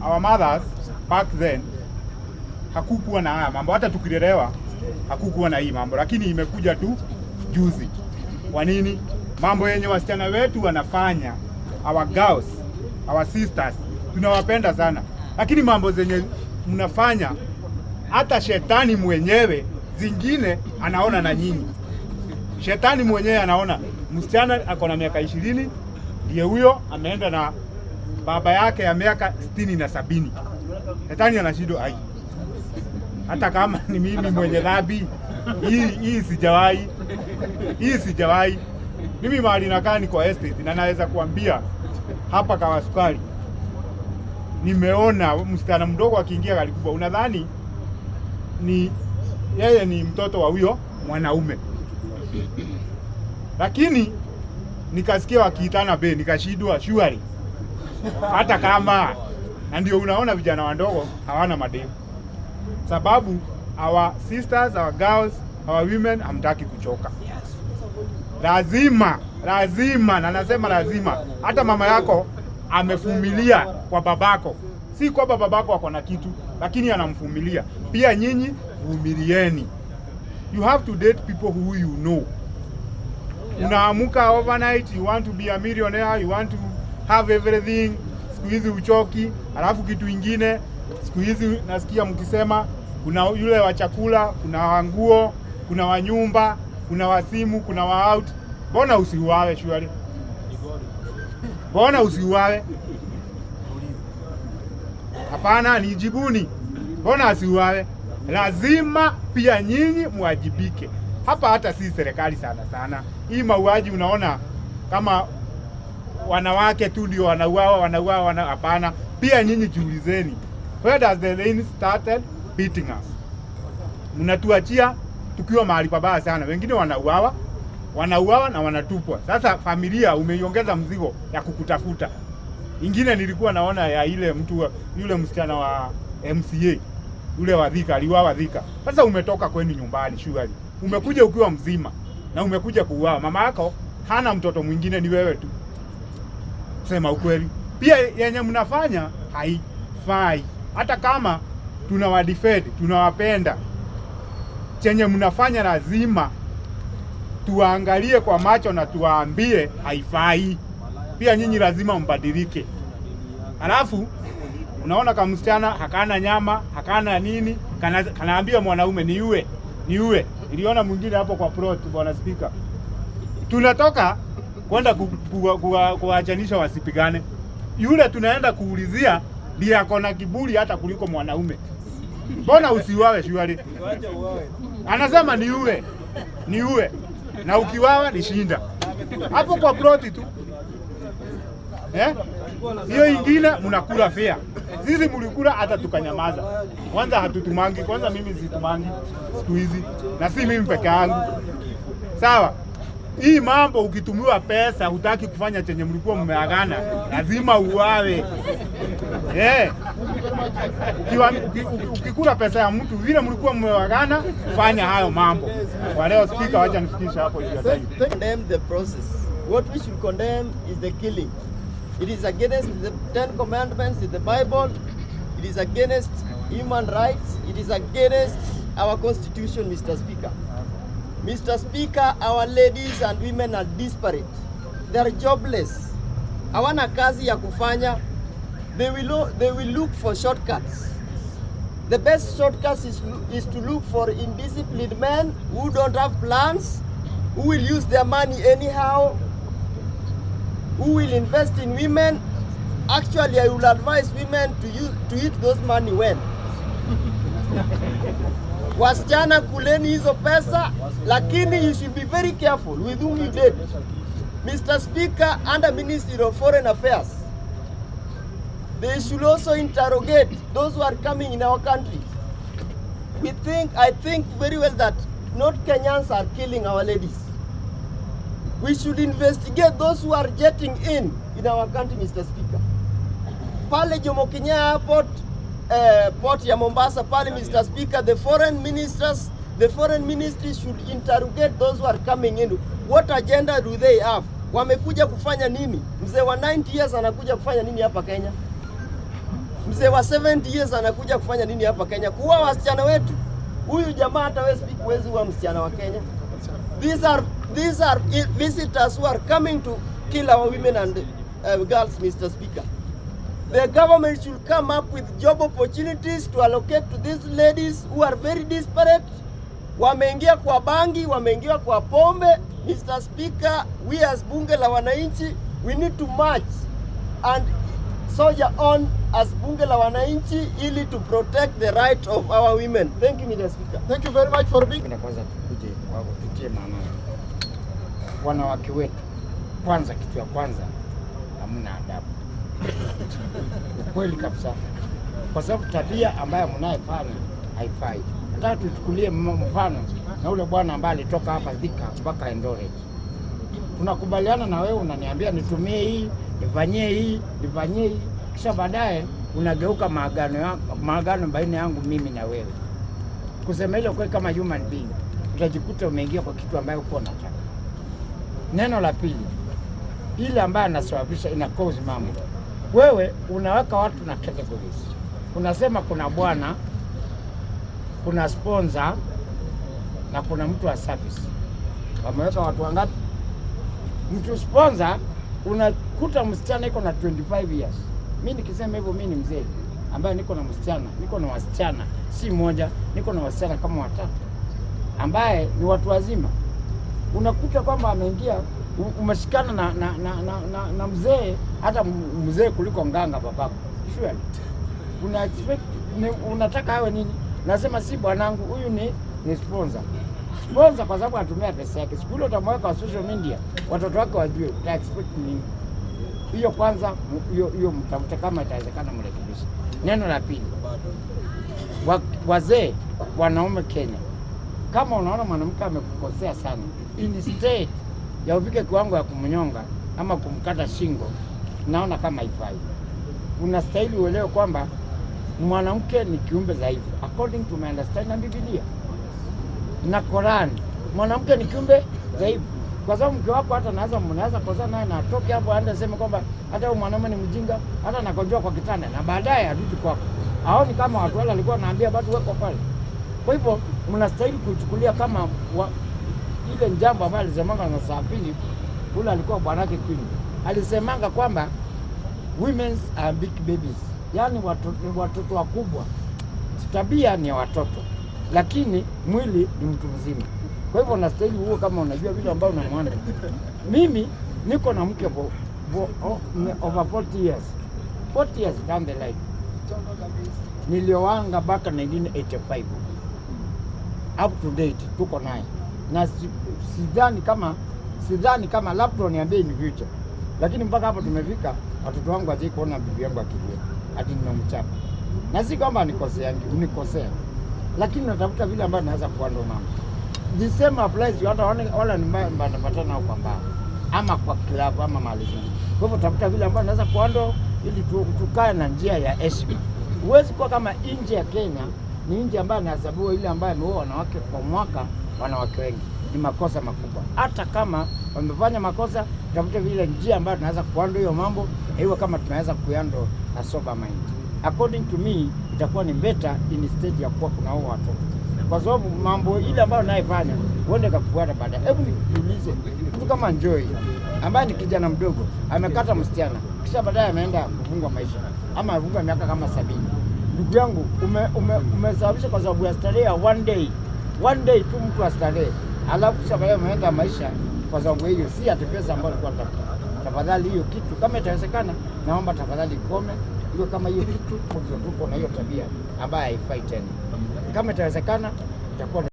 Our mothers back then hakukuwa na haya mambo, hata tukilelewa hakukuwa na hii mambo, lakini imekuja tu juzi. Kwa nini? Mambo yenye wasichana wetu wanafanya, our girls, our sisters, tunawapenda sana, lakini mambo zenye mnafanya hata shetani mwenyewe zingine anaona na nyinyi. Shetani mwenyewe anaona msichana ako na miaka 20, ndiye huyo ameenda na baba yake ya miaka 60 na 70. Shetani anashindwa, ai, hata kama ni mimi mwenye dhambi hii, hii sijawahi, hii sijawahi. Mimi mahali nakaa ni kwa estate, na naweza kuambia hapa Kahawa Sukari nimeona msichana mdogo akiingia gari kubwa, unadhani ni yeye ni mtoto wa huyo mwanaume, lakini nikasikia wakiitana bae, nikashindwa surely, hata kama na ndio unaona vijana wadogo hawana mademu, sababu our sisters, our girls, our women hamtaki kuchoka. Lazima, lazima, na nasema lazima, hata mama yako amevumilia kwa babako, si kwamba babako ako na kitu, lakini anamvumilia pia. Nyinyi vumilieni. You have to date people who you know. Unaamuka overnight, you want to be a millionaire, you want to have everything. Siku hizi uchoki. Alafu kitu ingine, siku hizi nasikia mkisema kuna yule wa chakula, kuna wa nguo, kuna wa nyumba, kuna wa simu, kuna wa out. Mbona usiuawe surely? Mbona usiuawe? Hapana, nijibuni. Mbona asiuawe? Lazima pia nyinyi muwajibike hapa, hata si serikali sana sana. Hii mauaji unaona kama wanawake tu ndio wanauawa, wanauawa, hapana. Pia nyinyi jiulizeni, where does the rain started beating us? Mnatuachia tukiwa mahali pabaya sana, wengine wanauawa, wanauawa na wanatupwa. Sasa familia umeiongeza mzigo ya kukutafuta. Ingine nilikuwa naona ya ile mtu yule msichana wa MCA yule wa Thika, aliuawa Thika. Sasa umetoka kwenu nyumbani surely, umekuja ukiwa mzima na umekuja kuuawa. Mama yako hana mtoto mwingine, ni wewe tu. Sema ukweli, pia yenye mnafanya haifai. Hata kama tunawadefend, tunawapenda, chenye mnafanya lazima tuwaangalie kwa macho na tuwaambie haifai. Pia nyinyi lazima mbadilike. Alafu unaona kama msichana hakana nyama, hakana nini, kanaambia mwanaume niue, niue. Niliona mwingine hapo kwa plot, bwana Spika, tunatoka kwenda kuwachanisha wasipigane. Yule tunaenda kuulizia ndiye ako na kiburi hata kuliko mwanaume. Mbona usiuawe surely? Anasema niue, niue, na ukiwawa ni shinda hapo kwa ploti tu, eh? Hiyo ingine mnakula fea. Sisi mlikula hata tukanyamaza. Kwanza hatutumangi, kwanza mimi situmangi siku hizi, na si mimi peke yangu. Sawa. Hii mambo ukitumiwa pesa hutaki kufanya chenye mlikuwa mmeagana, lazima uawe. Eh. Ukikula pesa ya mtu vile mlikuwa mmeagana, fanya hayo mambo. Kwa leo, Spika, wacha nifikishe hapo juu ya time. Condemn the process. What we should condemn is the killing. It is against the Ten Commandments in the Bible. It is against human rights. It is against our constitution, Mr. Speaker. Mr. Speaker, our ladies and women are desperate. They are jobless. Hawana kazi ya kufanya. They will look for shortcuts. The best shortcut is to look for indisciplined men who don't have plans, who will use their money anyhow, who will invest in women. Actually, I will advise women to eat those money well. Wasichana, kuleni hizo pesa, lakini you should be very careful with whom you date. Mr. Speaker, under Ministry of Foreign Affairs, they should also interrogate those who are coming in our country. I think very well that not Kenyans are killing our ladies. We should investigate those who are jetting in our country, Mr. Speaker. Pale Jomo Kenyatta Airport, port ya Mombasa pale, Mr. Speaker, the foreign ministers, the foreign ministry should interrogate those who are coming in. What agenda do they have? Wamekuja kufanya nini? Mzee wa 90 years anakuja kufanya nini hapa Kenya? Mzee wa 70 years anakuja kufanya nini hapa Kenya? Kuua wasichana wetu. Huyu jamaa hata wewe speak huwezi wa msichana wa Kenya. These are visitors who are coming to kill our women and girls, Mr. Speaker. The government should come up with job opportunities to allocate to these ladies who are very desperate. Wameingia kwa bangi, wameingia kwa pombe. Mr. Speaker, we as bunge la wananchi, we need to march and soldier on as bunge la wananchi ili to protect the right of our women. Thank you, Mr. Speaker. Thank you very much for being. Na kwanza tukuje kwako tutie maanani wanawake wetu. Kwanza, kitu ya kwanza, hamna adabu, ukweli kabisa, kwa sababu tabia ambayo mnayefanya haifai. Nataka tuchukulie mfano na ule bwana ambaye alitoka hapa Thika mpaka Eldoret. Tunakubaliana na wewe, unaniambia nitumie hii, nifanyie hii, nifanyie hii, kisha baadaye unageuka maagano yako, maagano baina yangu mimi na wewe. Kusema ile kweli, kama human being utajikuta umeingia kwa kitu ambayo hukuwa unataka. Neno la pili, ile ambayo anasababisha ina cause mambo, wewe unaweka watu na categories. Unasema kuna bwana, kuna sponsor na kuna mtu wa service. Wameweka watu wangapi? Mtu sponsor, unakuta msichana iko na 25 years. Mi nikisema hivyo, mi ni mzee ambaye niko na msichana, niko na wasichana si moja, niko na wasichana kama watatu ambaye ni watu wazima. Unakuta kwamba ameingia umeshikana na mzee, hata mzee kuliko nganga babako. Surely una expect ni, unataka awe nini? Nasema si bwanangu huyu, ni sponsor. Sponsor kwa sababu anatumia pesa yake. Siku ile utamweka kwa social media, watoto wake wajue, uta expect nini? Hiyo kwanza, hiyo mtafute kama itawezekana mrekebishe. Neno la pili, wazee wanaume Kenya, kama unaona mwanamke amekukosea sana, instead ya ufike kiwango ya kumnyonga ama kumkata shingo, naona kama haifai. Unastahili uelewe kwamba mwanamke ni kiumbe dhaifu, according to my understanding na Biblia na Korani, mwanamke ni kiumbe dhaifu, kwa sababu mke wako hata naweza mnaweza kosana naye na atoke hapo aende aseme kwamba hata huyu mwanaume ni mjinga, hata anakojoa kwa kitanda, na baadaye arudi kwako. Aoni kama watu wale walikuwa wanaambia bado weko pale. Kwa hivyo mnastahili kuichukulia kama ile jambo ambayo alisemanga na saa pili, ule alikuwa bwanake Queen alisemanga kwamba women are big babies, yaani watoto wakubwa. Tabia ni ya watoto, lakini mwili ni mtu mzima. Kwa hivyo unastahili huo kama unajua vile ambao unamwanda. Mimi niko na mke for over 40 years, 40 years down the line. Nilioanga mpaka 1985, up to date tuko naye na sidhani kama labda niambie in future, lakini mpaka hapo tumefika, watoto wangu hawajai kuona bibi yangu akilia ati nimemchapa, na si kwamba nikosea, unikosea, lakini natafuta vile ambavyo naweza kuhandle mambo. The same applies to hata wale wanapatana nao kwa mbao ama kwa club ama mahali zingine. Kwa hivyo tafuta vile ambavyo naweza kuhandle ili tukae na njia ya heshima. Huwezi kuwa kama nchi ya Kenya ni nchi ambayo inahesabiwa ile ambayo ameua wanawake kwa mwaka, wanawake wengi. Ni makosa makubwa. Hata kama wamefanya makosa, tafute vile njia ambayo tunaweza kuhandle hiyo mambo, iwe kama tunaweza kuhandle na sober mind. According to me, itakuwa ni better instead ya kuwa kuna hao watoto, kwa sababu mambo ile ambayo unayefanya uende kakufuata baadaye. Hebu nikuulize, mtu kama Njoi ambaye ni kijana mdogo amekata msichana kisha baadaye ameenda kufungwa maisha ama amefungwa miaka kama 70. Ndugu yangu, umesababisha kwa sababu ya starehe ya one day, one day tu mtu astarehe, alafu kisha baadaye umeenda maisha kwa sababu hiyo, si ati pesa ambayo alikuwa anatafuta. Tafadhali hiyo kitu kama itawezekana, naomba tafadhali ikome, iwe kama hiyo kitu tuko na hiyo tabia ambayo haifai tena. Kama itawezekana, itakuwa ni